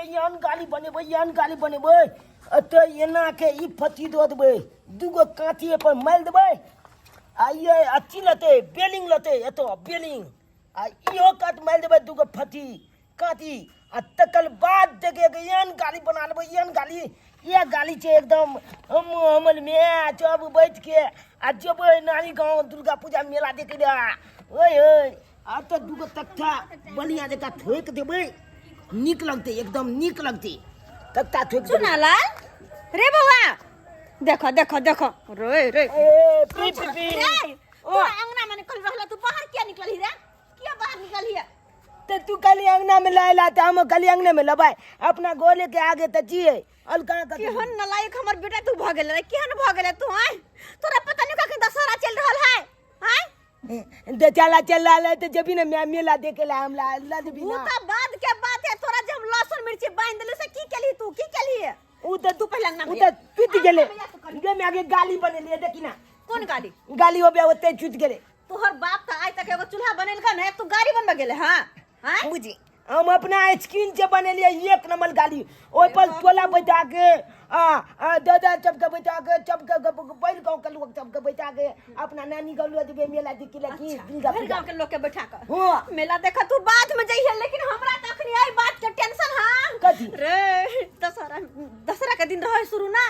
छै, एहन गाली बनेबै, एहन गाली बनेबै, एतऽ एना के ई फत्ती दऽ देबै, दूगो काँची पर मारि देबै आ ये अथी लेतै, बेलिंग लेतै, एतऽ बेलिंग आ इहो कात मारि देबै दूगो फत्ती काँची आ तकर बाद देखिए कि एहन गाली बना लेबै, एहन गाली, इएह गाली छै एकदम। हम हमर माय सब बैठ के आ जेबै नानी गाँव दुर्गा पूजा मेला देखै लए। ओए ओए, आब तऽ दूगो तख्ता बढ़िया जकाँ ठोकि देबै, नीक लगतै, एकदम नीक लगतै। तख्ता ठोकि देबै। चुनालाल रे बौआ, देखो देखो देखो रे रे। ए पी पी पी। रे, तोरा अंगना में निकल रहल, तू बाहर किया निकलही रे? किया बाहर निकलही? तऽ तू कहली अंगना में लायला, तऽ हम कहली अंगने में लबाय अपना गोले के आगे तऽ जिए अलका कथी। केहन नलायक हमर बेटा तू भऽ गेल रे, केहन भऽ गेल तू? आय, तोरा पता नहीं कखन दशहरा चल रहल है? आय। दे चला चल रहा है तो जब ना मैं मेला देखे ला हमला ला देबी उ ना। त बाद के बात है। तोरा जे हम लहसुन मिर्ची बांध देलु से की केलही तू? की केलही? उ त तू पहले अंगना उ में त टूट गेले। अंगना में जा तू कनी। गे में आगे गाली बनेलिए, देखी ना। कोन गाली? गाली हो गया, ओते टूट गेले। तोहर बाप त आइ तक एगो चूल्हा बनेलका ने, तू गाड़ी बनबे गेले। हां हां। बुझी, हम अपना स्किन से बनेलिए एक नंबर गाली, ओहि पर टोला बैठा के आ आ दादा सबके बैठा के, सबके बैल गाँव के लोग सबके बैठा के अपना नानी गाँव लऽ जेबै मेला देखे लए की दुर्गा भरि पूजा। गांव के लोग के बैठा के हाँ। मेला देखा तू बाद में जइहे, लेकिन हमरा त अखनी एहि बात के टेंशन। हां। कथी? रे, दशहरा, दशहरा के दिन रहे शुरू ना,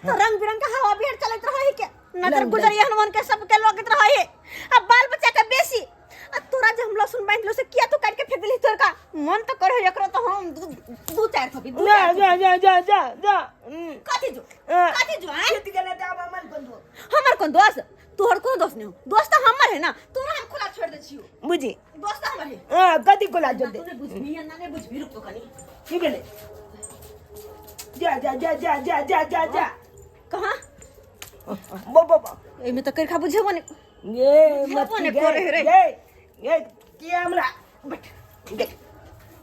तो रंग बिरंग के हवा बिहार चलत रहे के नजर रंग गुजर हनुमान के सबके लगत रहे आ बाल बच्चा के बेसी। आ तोरा जे हम लहसुन बांध लो से किया तू काट के फेंक देली? तोर का मन तो करे एकरो तो हम दू दू चार थपी, दू जा चार। जा जा जा जा जा। कथी जो? हाँ। कथी जो आय? जीत गेलै तऽ आब हमर कोन दोष? हमर कोन दोष? तोहर कोनो दोष नहीं हो, दोष तो हमर है ना। तोरा हम खुला छोड़ दे छियो। बुझी। दोष तो हमर है। हाँ, कथी कोला ना जोड़ दे? तू नहीं बुझबी ना, नहीं बुझबी, रुक तो कनी। की भेलै? जा जा जा जा जा जा जा जा। कहाँ? बो बो बो। एमे तो करखा बुझेबो नहीं। ये बुझेबो मत नहीं गे करे रे। ये ये की हमरा बैठ देख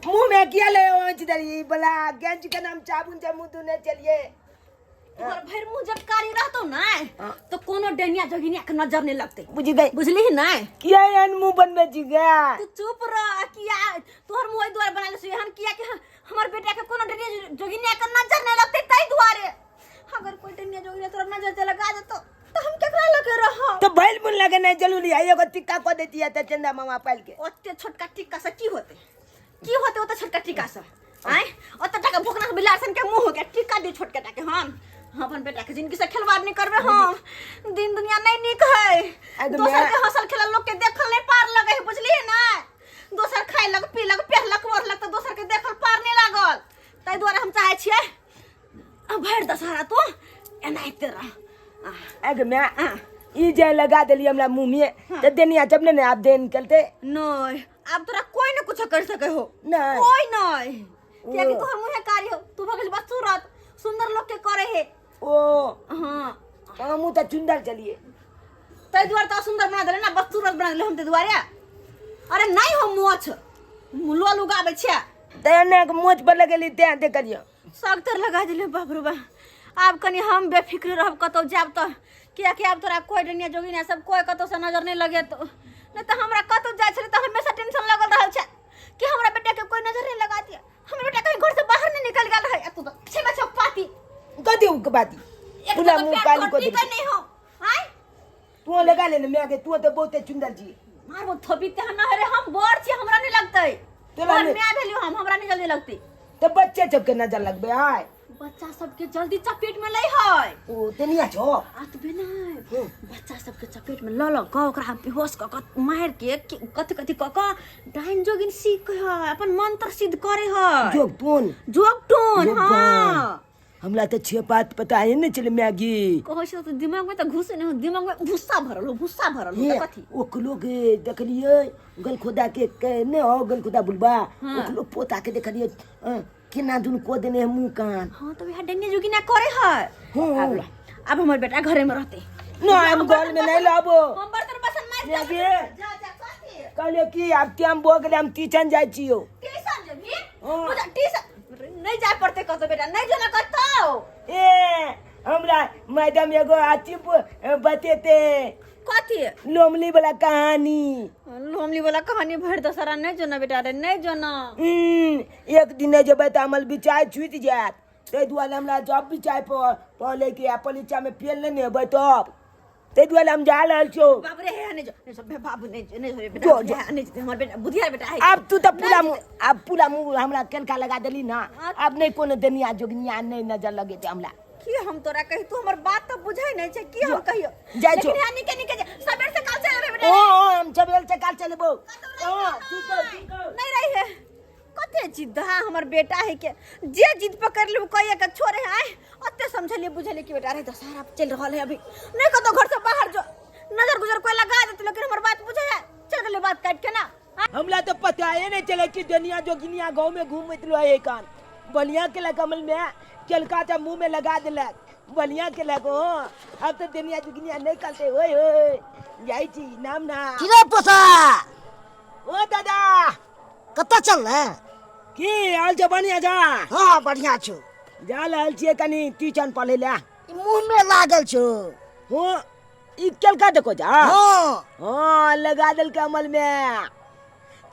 मुंह में किया ले ओंच दरी बला गंज के नाम चाबुन से मुंह धोने चलिए। तोहर भरि मुंह जब कारी रहतो ना हाँ। तो कोनो डनिया जोगिनिया के नजर नहीं लगते। बुझ गई। बुझली ना? किया एहन मुंह बनबे छी गे? तू चुप रह। किया तोहर मुंह एहि दुआरे बना ले एहन? किया कि हमर बेटा के कोनो डनिया जोगिनिया के नजर नहीं लगते ताहि दुआरे। अगर कोई डनिया जोगिनिया तोरा नजर से लगा देतो तो हम केकरा लगे रहब? तो बैल मुन लगे नहीं जरूरी है, एगो टिक्का को देती है तो चंदा मामा पाल के। ओते छोटका टिक्का से की होते? की होते ओते छोटका टिक्का से? आय, ओते टाका भोकना बिलार सन के मुंह हो गया टिक्का दे छोटका टाके। हम अपन बेटा के जिंदगी से खिलवाड़ नहीं करबे। हम दिन दुनिया नहीं नीक है। अरे दोसर के हंसल खेलल लोग के देखल नहीं पार लगे है, बुझलिए ना? दोसर खाइलक पीलक पहलक ओढ़लक तऽ दोसर के देखल पार नहीं लागल। ताहि दुआरे हम चाहे छियै आ भरि दशहरा तू एनाहिते रह। अगे मैं ई जे लगा देली हमरा मुंह में त देनिया जब ने आब देन करते। नहीं, आब तोरा कोई ने कुछ कर सके हो। नहीं। कोई नहीं, कियाकि तोहर मुँहे कारी हो, तू भगल बस सूरत सुंदर लोग के करे है। ओ। हाँ। हमू त चुंदर चलिए। ताहि दुआरे तो सुंदर बना देले ना, बस सूरत बना देले हम ताहि दुआरे। अरे नहीं हो, मोछ लोल उगाबै छै। तेने के मोच पर लगेली तें दे करियो। सब तर लगा दिले। बाप रे बाप, आब कनी हम बेफिक्र रहब कतौ जायब तऽ, कियाकि आब तोरा कोई डनिया जोगिनिया सब कोई कतौ से नजर नहीं लगे। तो नहीं तऽ हमरा कतौ जाइ छलै तऽ हमेशा टेंशन लगल रहल छै कि हमरा बेटा के कोई नजर नहीं लगा दिया, हमर बेटा कहीं घर से बाहर नहीं निकल गेल रहे। आ तू तऽ छेबे छौ पाती। कथी के बाती? एक पूरा तो मुंह पैर काली तोहर को टिकै देली। नहीं हो। आय। तू लगा ले ने मैं के, तू तो बहुते चुंदर जी। मारबो थोपी ते ना रे, हम बड़ छी, हमरा नहीं लगतै। तोरा तोहर नहीं- माय भेलियो हम, हमरा नहीं जल्दी लगतै। तो बच्चे सबके नजर लगबे आय। बच्चा सबके जल्दी चपेट में लै है। ओ तेनिया छो। आतबे नहि, बच्चा सबके चपेट में लऽ लऽ कऽ ओकरा बेहोश कऽ कऽ मारि के कथी कथी कऽ कऽ डाइन जोगिन सीख है, अपन मंत्र सिद्ध करे है। जोग टोन। जोग टोन। जोग हाँ। हमरा तऽ छे बात पता है ने चले मैगी। कहै छै तऽ दिमाग में तऽ घुसे नहि हो, दिमाग में भूसा भरल हो, भूसा भरल हो। हे, तऽ कथी? ओकलो के देखलिए गलखोदा के, के ने हो गलखोदा बुलबा। ओकलो पोता के देखलिए केना दुन को देने है मुंह कान। हाँ, तो वह डंगे जोगिना करे है। हाँ। आब ला, आब हमर बेटा घरे में रहते। ना, हम घर में नहीं लाबो। हम बर्तन बासन माज मैगी। जा जा, कथी? कहलिए कि आब टाइम भऽ गेलै, हम ट्यूशन जाइ छियौ। ट्यूशन जेबही? हाँ। बुझा, ट्यूशन नहीं जाए पड़ते कतौ बेटा, नहीं जाना कतौ। ए, हमरा मैडम एगो अथी बतेते। कथी? लोमली वाला कहानी। लोमली वाला कहानी भरि दशहरा नहि जो ना बेटा रे, नहि जो ना। एक दिन नहि जेबै तऽ हमर बिचार छूटि जायत, ताहि दुआरे हमरा जब बिचार पढ़ के आ परीक्षा में फेल नहि ने हेबै तब, ताहि दुआरे हम जा रहल छियौ। बाप रे, हे नहि जो, नहि जो, बाबू नहि जो, नहि जो रे बेटा, जो, जो। हे नहि जो, हमर बेटा बुधियार बेटा है। आब तू तऽ पूरा मुँह, आब पूरा मुँह हमरा केलका लगा देली ना, आब नहि कोनो देनिया जोगनिया नहि नजर लगेतै हमरा। की हम तोरा कही, तू हमर बात तऽ बुझै नहि छै, की हम कहियो? जाइ छौ। लेकिन यहाँ निके निके जे, सबेर से काल चल एबै बेटा। ओ ओ हम सबेर से काल चलेबौ। ओ ठीक हौ, ठीक हौ। नहीं रही है। कते जिद्द है हमर बेटा है के, जे जिद पकड़ लेब कहिए के छोड़े है। आय ओते समझलिए बुझलिए कि बेटा रे दशहरा चल रहल है, अभी नहीं कतो घर से बाहर जो नजर गुजर कोई लगा देत, लेकिन हमर बात बुझे है, चल गेलै बात काट के ना। हमरा तो पता ही नहीं चले कि दुनिया जोगिनिया गांव में घूमत रहे कान बलिया के लग अमल में केलका तो मुंह में लगा दिलक बलिया के लग। ओ अब तो दुनिया जोगिनिया नहीं करते। ओए ओए जाई छी नाम ना। की रे पोसा? ओ दादा कतऽ चल रहे? की हाल छै? बढ़िया जा? हाँ बढ़िया छौ। जा रहल छियै कनी ट्यूशन पढ़ै लए। ई मुंह में लागल छौ। हो ई केलका देखो जा। हाँ। हाँ लगा देलकै अमल में।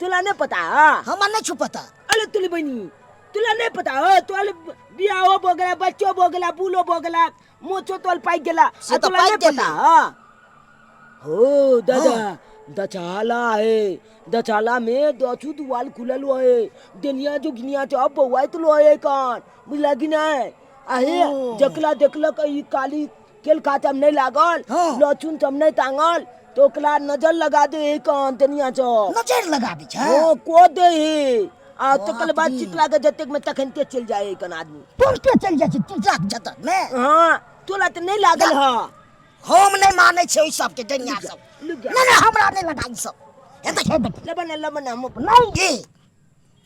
तुला नहीं पता? हमरा नहीं छौ पता। अरे तुली बनी तुला नहीं पता हो? तोल बियाहो भो गेला, बच्चो भो गेला, बूलो भो गेला, मोचो तोल पाइक गेला। से आ तऽ तुला नहीं पाकि गेलै। पता? हाँ हो दादा। हाँ। दचाला है, दचाला में दचू दुआल खुलल है, दुनिया जो गिनिया चौ बौआइत लो है कान, बुझला कि नहीं? आहे ओ। जकला देखलक ई काली केल खाचम नहीं लागल। हाँ। लहसुन सब नहीं टांगल तो ओकरा नजर लगा दे है कान दुनिया चौ। नजर लगा दै छै? ओ को दे है आ तकर बाद बाप रे। चितला के जतेक में तखन ते चल जाए कन आदमी। तुरते चलि जाइ छै चितला के जतन में। हाँ तोला तऽ नहीं लागल। हाँ हम नहीं मानै छियै ओहि सबके डनिया सब। लुक जा। नहीं नहीं हमरा नहीं लगा ई सब। हे देख, हे देख। लबन लबन हम नहीं गे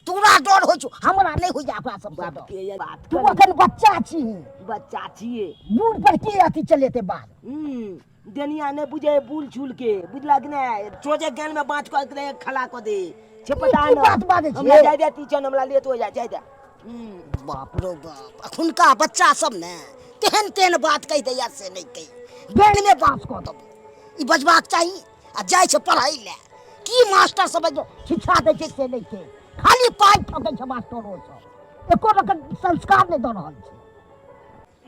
तोरा डर होइ छौ, हमरा नहीं होइया ओकरा सब बाप के ये बात तू कर। अखन बच्चा छी। बच्चा छियै। बूढ़ पर की अथी चलेते बात? दुनिया नहीं बुझे बुल छुल के, बुझला कि नहीं? चोजे गेल में बाँच कर दे, खला कर दे छे पता की न। बात बाजै छियै? हमरा जाय दे टीचर, हमरा लेट हो जाय, जाय दे। बाप रो बाप, अखुनका बच्चा सब ने तेहन तेहन बात कहि दैया से नहीं कहि बेल में बात कऽ देबो। ई बजबाक चाही आ जाइ छै पढ़ै लए। की मास्टर सब जे शिक्षा दै छै से नहि छै, खाली पाइ ठकै छै मास्टरो सब, एको रकम संस्कार नहि दऽ रहल छै।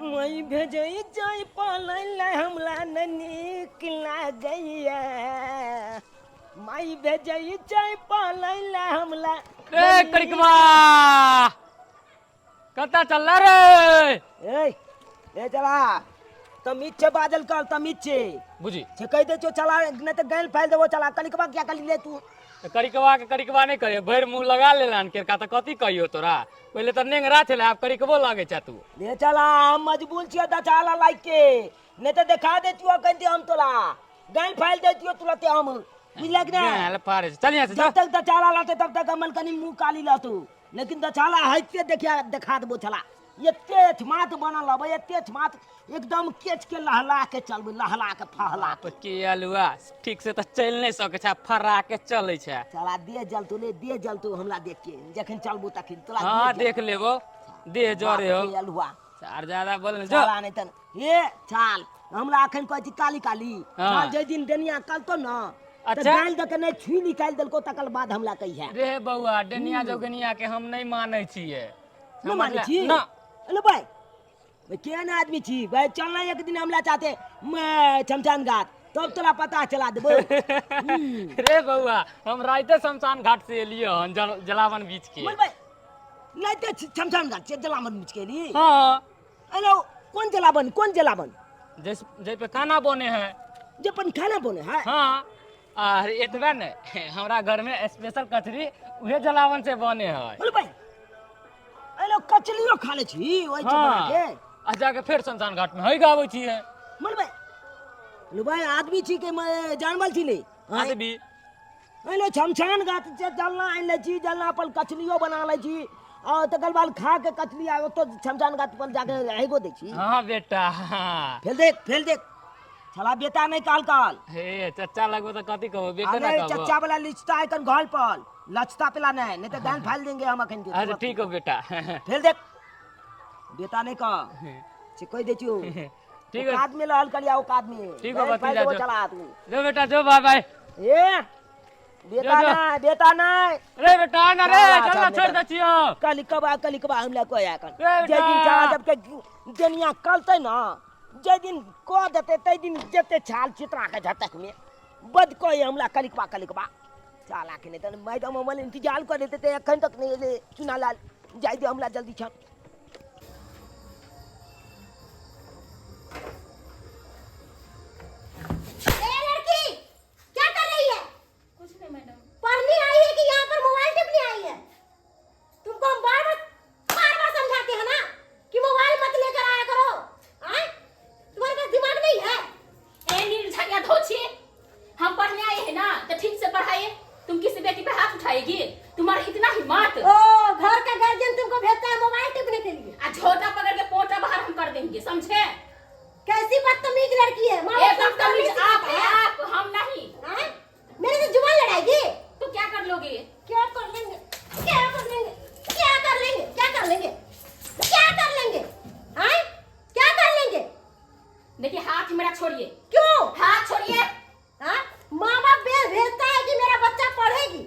मई भेजै जाय पालै लए हमरा नहि नीक लागैया, माई भेजै जाय पालै लए हमरा। रे करिकवा कतऽ चल रे? ए ए चला तमीज छे बाजल कर, तमीज छे बुझी छे कहि दे छो चला नहीं तो गैल फैल देबो। चला कनिकबा क्या कली ले तू? तऽ करिकवा के करिकवा नहि करे, भरि मुँह लगा लेलन केरका तऽ कथी कहियो तोरा। पहिले तऽ नेंगरा छलै, आब करिकबो लगै छै तू। ले चला हम मजबूर छियो दचाला लाइक के, नहीं तो देखा देतियो कहीं हम तोला गैल फैल देतियो तुरंते हम, बुझलक ना? गैल फाड़े छै। चल यहाँ से जब जा। तक दचाला लाते तब तक अमल कनी मुंह काली लहतू, लेकिन दचाला हटते देखिया देखा देबो छला। एते छमात बनल हबै, एते छमात एकदम केच के लहला के चलबै, लहला के फहला के। के अलुआ ठीक से तऽ चलि नहि सकै छै, फरा के चलै छै। चला दे जलतू ले दे जलतू हमरा देख के जखन चलबो तखन तोरा। हाँ देख लेबो, देह जरे हो। बाप रे अलुआ आर ज्यादा बोल जो। चला नहीं तन हे चाल हमरा अखन कहै छी काली काली। हाँ। चाल जाहि दिन डनिया कलतो न तऽ अच्छा। गालि दऽ के नहि छुई निकालि देलको तकर बाद हमरा कहिया। रे बौआ डनिया जोगनिया के हम नहि मानै छियै। नहि मानै छी? ना। अरे भाई भाई केहन आदमी छी भाई, चल ना एक दिन हमरा चाहते मैं शमशान घाट तब तोरा पता चला देबो। रे बौआ हम राइते शमशान घाट से एलियै हन जलावन बीच के। बोल भाई नहीं तो शमशान घाट से जलावन बीच के लिए? हाँ। अरे कौन जलावन, कौन जलावन? जैसे जै पे खाना बने है। जे अपन खाना बने है? हाँ आर एतबे ने हमरा घर में स्पेशल कचरी उहे जलावन से बने है। बोल भाई अरे कचलियो खा ले छी ओइ से बना के? आ जाके फेर शमशान घाट में है गाबै छियै। बोल भाई लो भाई आदमी छी के मैं जानवर छी ले? आदमी। अरे शमशान घाट से जलना आनि लै छी, जलना पर कचलियो बना लै छी और तकर बाद खा के कचली आ ओतऽ शमशान घाट पर जाके हेगो दै छी। हाँ बेटा हाँ। फेल देख, फेल देख छला बेटा नहीं काल काल। हे चच्चा लगबो तऽ कथी कहबो बेटे ना अरे कहबो। चच्चा वाला लिचता है कन घर पर लचता पेला नहीं, नहीं तो गान फाल देंगे हम अखन के। अच्छा ठीक हो बेटा। फेल देख बेटा नहीं कह से कहि दै छियौ। ठीक है। औकात में रहल करिया औकात में ठीक है, बैंक भतीजा, पाइ देबो जो। चला तू जो बेटा जो बाय बाय ए बेटा जो, जो। नहीं बेटा नहीं रे बेटा ना रे चला, चल ना चल, छोड़ दे छियो कल कबा कल कबा हमला कोई आकन ए जे दिन बेटा। चला जब के दुनिया कलते ना जे दिन कह देते तै दिन जेते छाल चित्रा के झटक में बद कोई हमला कलिकबा कलिकबा चला के नहीं तन मैडम हमल इंतजार कर देते ते अखन तक नहीं एले चुना लाल जाय दे हमला जल्दी छन ए लड़की क्या कर रही है कुछ नहीं मैडम पढ़ने आई है कि यहाँ पर मोबाइल टिपने आई है तुमको हम बार बार बार बार समझाते हैं ना कि मोबाइल मत लेकर आया करो आए तुम्हारे पास दिमाग नहीं है ए निर्झरिया धोछी हम पढ़ने आए हैं ना तो ठीक से पढ़ाइए तुम किसी बेटी पे हाथ उठाएगी तुम्हारा इतना हिम्मत ओ घर का गार्जियन तुमको भेजता है मोबाइल टिपने के लिए आ झोटा पकड़ के पोटा बाहर हम कर देंगे समझे कैसी बदतमीज लड़की है माँ ए बाप संस्कार बदतमीज नहीं आप सिखाता है है आप हम नहीं आए? मेरे से जुबान लड़ाएगी तो क्या कर लोगे क्या कर लेंगे क्या कर लेंगे क्या कर लेंगे क्या कर लेंगे क्या कर लेंगे आए? क्या कर लेंगे देखिए हाथ मेरा छोड़िए क्यों हाथ छोड़िए हाँ? माँ बाप भेजता है कि मेरा बच्चा पढ़ेगी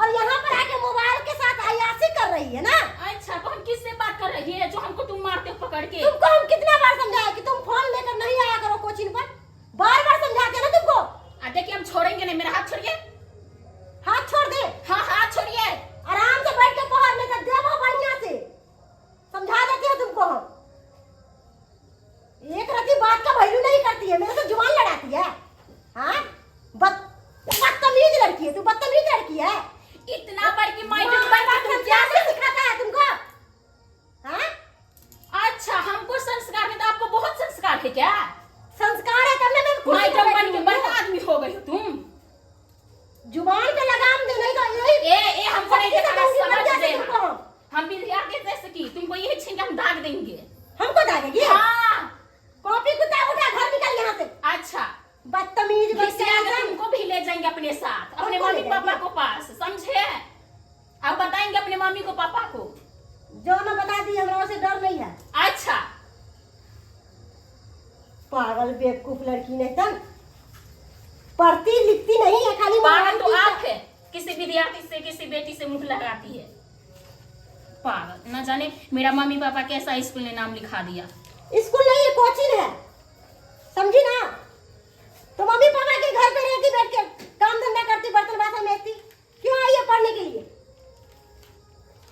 और यहाँ पर आके मोबाइल के साथ अय्याशी कर रही है ना अच्छा तो हम किससे बात कर रही है जो हमको तुम मारते हो पकड़ के तुमको हम कितना बार समझाया कि तुम फोन लेकर नहीं आया करो कोचिंग पर बार बार समझाते हैं ना तुमको आ देखिए हम छोड़ेंगे नहीं मेरा हाथ छोड़िए हाथ छोड़ दे हाँ हाथ छोड़िए आराम से बैठ के पढ़ नहीं तो देवो बढ़िया से समझा देते हैं तुमको हम एक रति बात का वैल्यू नहीं करती है मेरे से जुबान लड़ाती है हाँ बदतमीज लड़की है तू बदतमीज लड़की है इतना बड़की माँ माइक बाप संस्कार नहीं सिखाता है तुमको हाँ अच्छा हमको संस्कार नहीं तो आपको बहुत संस्कार है क्या संस्कार है तब ना मैं कुर्सी पर मैडम बन बैठी के हूँ। बड़का आदमी हो गई हो तुम जुबान पे लगाम दे नहीं तो यही ए ए हमको नहीं सख्ती से दिखाना दूंगी, समझ बढ़िया से गए तुमको हम। हम। हम विद्यार्थी जैसे की तुमको यही छीन के हम दाग देंगे हमको दागेगी हाँ कॉपी किताब उठा घर निकल यहाँ से अच्छा बदतमीज घिसिया बच्चा के तुमको भी ले जाएंगे अपने साथ अपने हमको ले मम्मी पापा जाएंगे? को पास समझे आप बताएंगे अपने मम्मी को पापा को जो ना बता दी हमरा उसे डर नहीं है अच्छा पागल बेवकूफ लड़की नहीं तन पढ़ती लिखती नहीं है खाली पागल तो मोबाइल आप है किसी विद्यार्थी से किसी बेटी से मुंह लगाती है पागल न जाने मेरा मम्मी पापा कैसा स्कूल ने नाम लिखा दिया स्कूल नहीं है कोचिंग है समझी ना तो मम्मी पापा के घर पे रहती बैठ के काम धंधा करती बर्तन बासन बेचती क्यों आई है पढ़ने के लिए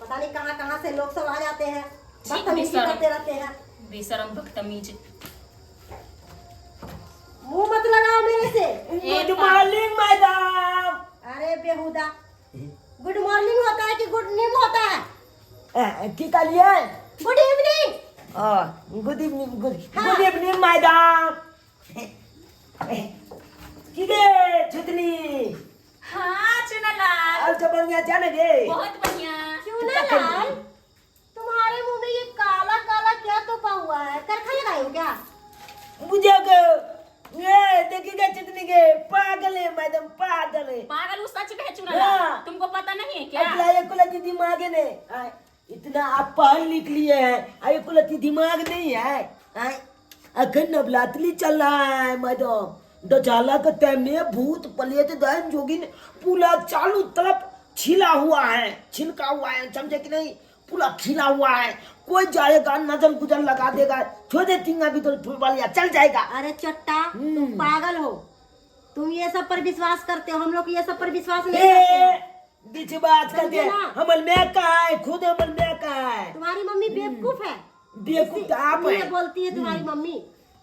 पता नहीं कहाँ कहाँ से लोग सब आ जाते हैं ठीक बदतमीजी बेशरम। करते रहते हैं बेशरम बदतमीज मुंह मत लगाओ मेरे से गुड मॉर्निंग मैडम अरे बेहुदा गुड मॉर्निंग होता है कि गुड नीम होता है की कहलिए good evening good evening good हाँ। गुड इवनिंग मैडम की गे छुतनी हाँ चुनालाल और तो बढ़िया जाने गे बहुत बढ़िया चूना लाल तुम्हारे मुंह में ये काला काला क्या तोपा हुआ है करखा लगाए हो क्या मुझे को ये देखी गे छुतनी गे पागल है मैडम पागल है पागल वो सच में है चुनालाल हाँ। तुमको पता नहीं है क्या अगला एक लती दिमाग ने आय, इतना आप पढ़ लिख लिए हैं एक लती दिमाग नहीं है आय, अखन नवरात्रि चल रहा है मैडम दजाला के टाइम में भूत प्रेत दहन जोगिन पूरा चालू तरफ छिला हुआ है छिलका हुआ है समझे कि नहीं पूरा खिला हुआ है कोई जाएगा नजर गुजर लगा देगा छोड़ दे टिंगा भी तो फुलवालिया चल जाएगा अरे चट्टा तुम पागल हो तुम ये सब पर विश्वास करते हो हम लोग ये सब पर विश्वास नहीं करते ए, हैं। बीच बात करते समझे ना? हमल मैं कहा है खुद हमल मैं कहा है तुम्हारी मम्मी बेवकूफ है बेवकूफ तो आप ये है बोलती है तुम्हारी मम्मी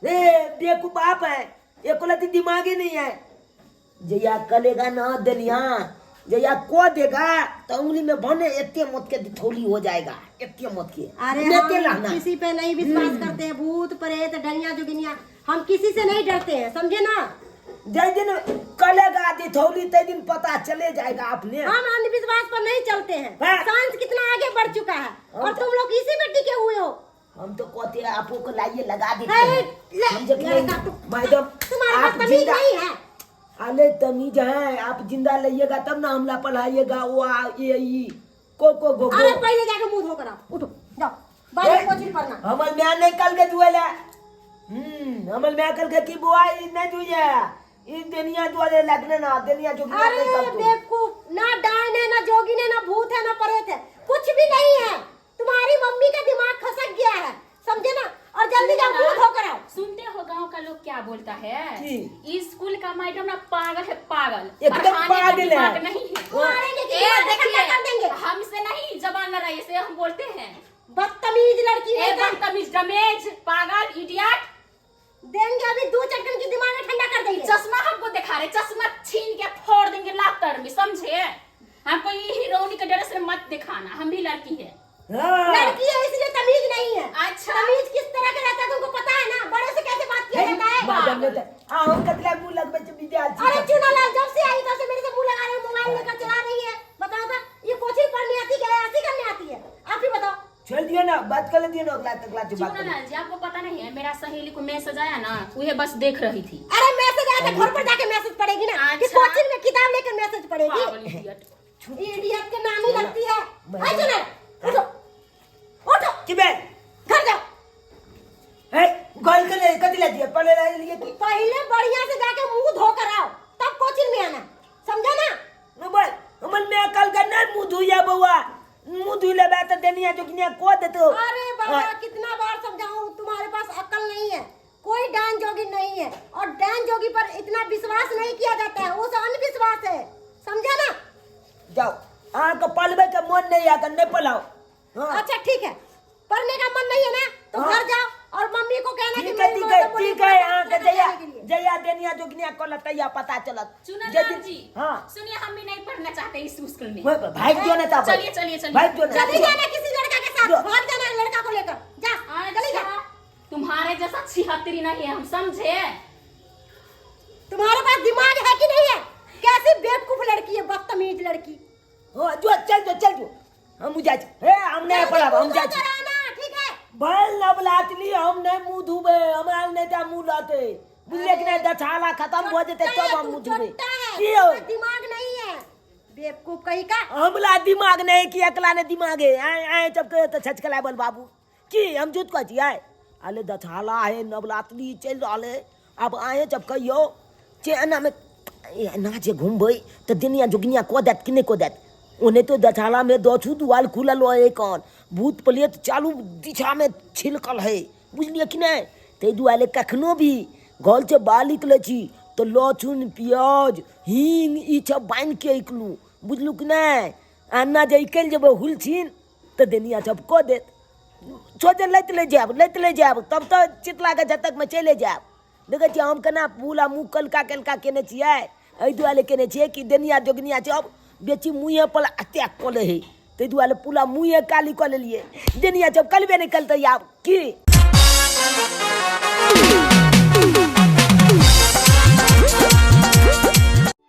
ए बेवकूफ आप है एको लती दिमाग ही नहीं है जया कलेगा ना दलिया जया को देगा तो उंगली में बने एते मत के थोली हो जाएगा एते मत के अरे लेते हम रहना किसी पे नहीं विश्वास करते हैं भूत प्रेत डनिया जुगिनिया हम किसी से नहीं डरते हैं समझे ना जय दिन कलेगा दिथौली तय दिन पता चले जाएगा आपने हम अंधविश्वास पर नहीं चलते हैं हाँ। साइंस कितना आगे बढ़ चुका है और तुम लोग इसी में टिके हुए हो हम तो कहते हैं आपको को लाइए लगा देते अरे, हैं ले, समझे कि नहीं? लड़का तु- मैडम तुम्हारे पास आप तमीज जिंदा नहीं है अरे तमीज है आप जिंदा लइएगा तब ना हमला पढ़ाइएगा वो आ ये ई को को गो अरे गो पहले जाके मुंह धोकर आओ उठो जाओ बाहर कोचिंग पढ़ना हमर म्या नहीं कल के दुएला हमर माय कहलकै कि बौआ ई नहि जुइए ई दुनिया दुआरे लगने ना दुनिया जो अरे बेवकूफ, ना डायन है, ना जोगिन है, ना भूत है, ना प्रेत है, कुछ भी नहीं है। तुम्हारी मम्मी का दिमाग खसक गया है, समझे ना? और जल्दी जाओ मुंह धोकर आओ। सुनते हो गांव का लोग क्या बोलता है? की? स्कूल का मैडम ना पागल है, पागल। एकदम पढ़ाने का पागल है। दिमाग नहीं है। मारेंगे कि ए, दिमाग ठंडा कर देंगे। देखिए हमसे नहीं जबान लड़ाई से हम बोलते हैं। बदतमीज लड़की है ए बदतमीज, डमेज, पागल, इडियट। देंगे अभी दो चटकन की दिमाग में ठंडा कर देंगे। चश्मा हमको दिखा रहे, चश्मा छीन के फोड़ देंगे लातर में, समझे? हमको ये हीरोइन के ड्रेस में मत दिखाना, हम भी लड़की है। हाँ। लड़की है इसलिए तमीज नहीं है। अच्छा। तमीज किस तरह का रहता है तुमको पता है ना? बड़े से कैसे बात किया जाता है? मैडम ने तो आ हम कतला मुंह लगबै छै विद्यार्थी। अरे चुनालाल जब से आई तब से मेरे से मुंह लगा रही है, मोबाइल लेकर चला रही है। बताओ तो ये कोचिंग पढ़ने आती है ऐसी करने आती है? आप ही बताओ। छोड़ दियो ना, बात कर ले दियो ना, अगला तकला जो बात कर। चुनालाल जी आपको पता नहीं है, मेरा सहेली को मैसेज आया ना, वह बस देख रही थी। अरे मैसेज आया तो घर पर जाके मैसेज पड़ेगी ना कि अच्छा। कोचिंग में किताब लेकर मैसेज पड़ेगी? पागल इडियट। इडियट के नानी लगती है। आई चुनालाल उठो उठो की बे घर जाओ। हे गोल कर ले कथि ले दियो पहले ले लिए की पहले बढ़िया से जाके मुंह धो कर आओ तब कोचिंग में आना, समझा ना? न बोल हमर मैं कल का नहीं मुंह धुइया बउआ, मुंह धुइ लेबे त देनिया जोगिनिया को देतो। अरे बाबा कितना बार समझाऊं, तुम्हारे पास अकल नहीं है। कोई डान जोगी नहीं है और डान जोगी पर इतना विश्वास नहीं किया जाता है, वो सब अंधविश्वास है, समझा ना? जाओ अहाँ के पलबै के मन नहीं आ के नहीं पलाओ। हाँ। अच्छा ठीक है, पढ़ने का मन नहीं है ना तो हाँ। घर जाओ और मम्मी को कहना कि ठीक है मेरी ठीक है माँ तो बोली ठीक है पढ़ने अहाँ के जाने जइया के लिए। जइया देनिया जोगिनिया कल तैया पता चलत। चुनालाल जे दिन- जी हाँ सुनिए, हम भी नहीं पढ़ना चाहते इस स्कूल में। वो भाग जो ना था चलिए, चलिए, चलिए। भाग जो ना चली जाना किसी लड़का के साथ, जो। भाग जाना लड़का को लेकर, जा चली जा। अच्छा, तुम्हारे जैसा छिहत्तरी नहीं है हम, समझे? तुम्हारे पास दिमाग है कि नहीं है? कैसी बेवकूफ लड़की है, बदतमीज लड़की। हाँ जो चल जो चल जो हम जाइ छी। हे हम नहीं पढ़ब, हम जाइ छी। कराना ठीक है। भल नबलातली हम नहीं मुंह धुबे, हमरा नहीं ता मुंह लाते, बुझलिए कि नहीं? दछाला खत्म भऽ जेतै तब हम मुंह धुबे। चोट्टा है, की हो? तुम्हारा दिमाग नहीं है बेवकूफ कहीं का। हमला दिमाग नहीं कि अकला ने दिमाग है। आए आए जब कहे तो छचकला बोल बाबू की हम झूठ कहै छी? आए अले दछाला है नवलातली चलि रहल है। आब आए जब कहियो जे एना में एना जे घुमबै तऽ दुनिया जोगिनिया कऽ देत कि नहि कऽ देत? ओने तो दछाला में दछू दुआल खुलल है, कौन भूत प्रेत चालू दिशा में छिलकल है, बुझलिए कि नहि? ताहि दुआरे कखनो भी घर से बाहर निकलै छी तऽ लहसुन प्याज हींग ई सब बान्हिके निकलू, बुझलू कि नहि? एना जे निकलि जेबै हुलछिन तऽ दुनिया सब कऽ देत। सोचे लैत ले जायब, लैत ले जायब, तब तऽ चितलाके झटकमे चलि जायब। देखै छियै हम केना फूल आ मुँह कलका कलका केने छियै? एहि दुआरे केने छियै कि देनिया जोगनिया सब बेची मुँहे पर अटैक कऽ लै हइ, ताहि दुआरे पूरा मुँहे काली कऽ लेलियै। देनिया सब कलबे नहि करतै आब की।